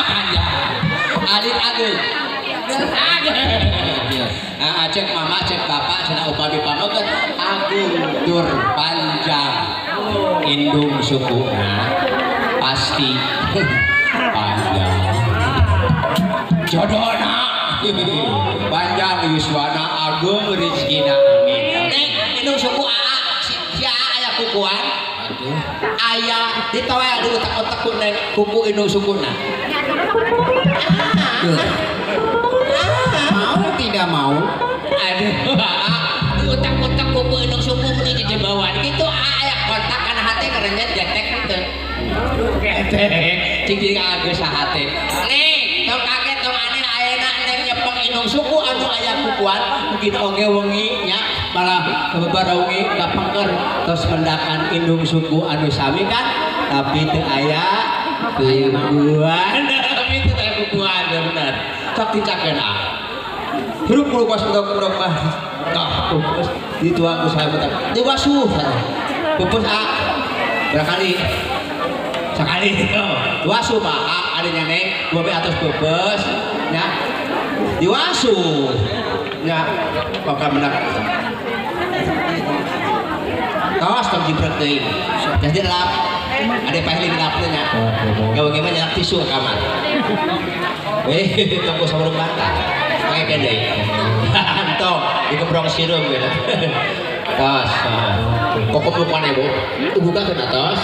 Panjang. Alit ageung. Ageung. Ah, cek mama, cek bapak, cenah upami pameget ageung tur panjang. Indung sukuna pasti panjang. Jodohna panjang yuswana ageung rezekina, amin. Neng, indung suku aa, si, si aa aya kukuan? Aduh. Aya ditoel di utak-utak ku neng kuku indung sukuna. Duh. Mau tidak mau. Aduh, aa, di utak-utak kuku indung suku meni jejebawaan gitu aa aya kontak kana hate kerenyet getek gitu. Getek, cing cing agus hate. Neng, tong kaget, tong aneh ayeuna neng nyepeng indung suku anu aya kukuan, mungkin oge wengi nya malah sababaraha wengi kapengker tos mendakan indung suku anu sami kan, tapi teu aya kukuan, tapi teu aya kukuan, bener. Sok dicakeun ah. Hirup kudu pas mendok mah. Tah, pupus dituang ku saya bentar. Diwasuh. Pupus ah. Berapa kali? Sekali. Diwasuh Pak, ah, adanya neng, dua atas pupus nya. Diwasuh. Nya, bakal menang. Tos tong jibrek teuing. Jadi lap. Ada pahili lap teh nya. Gawe mah nyelak tisu ke kamar. Eh, tong sabeureum bantah. Pakai deui. Entong dikembrong sirum gitu. Tos. Kok bukan ibu? Buka ke atas.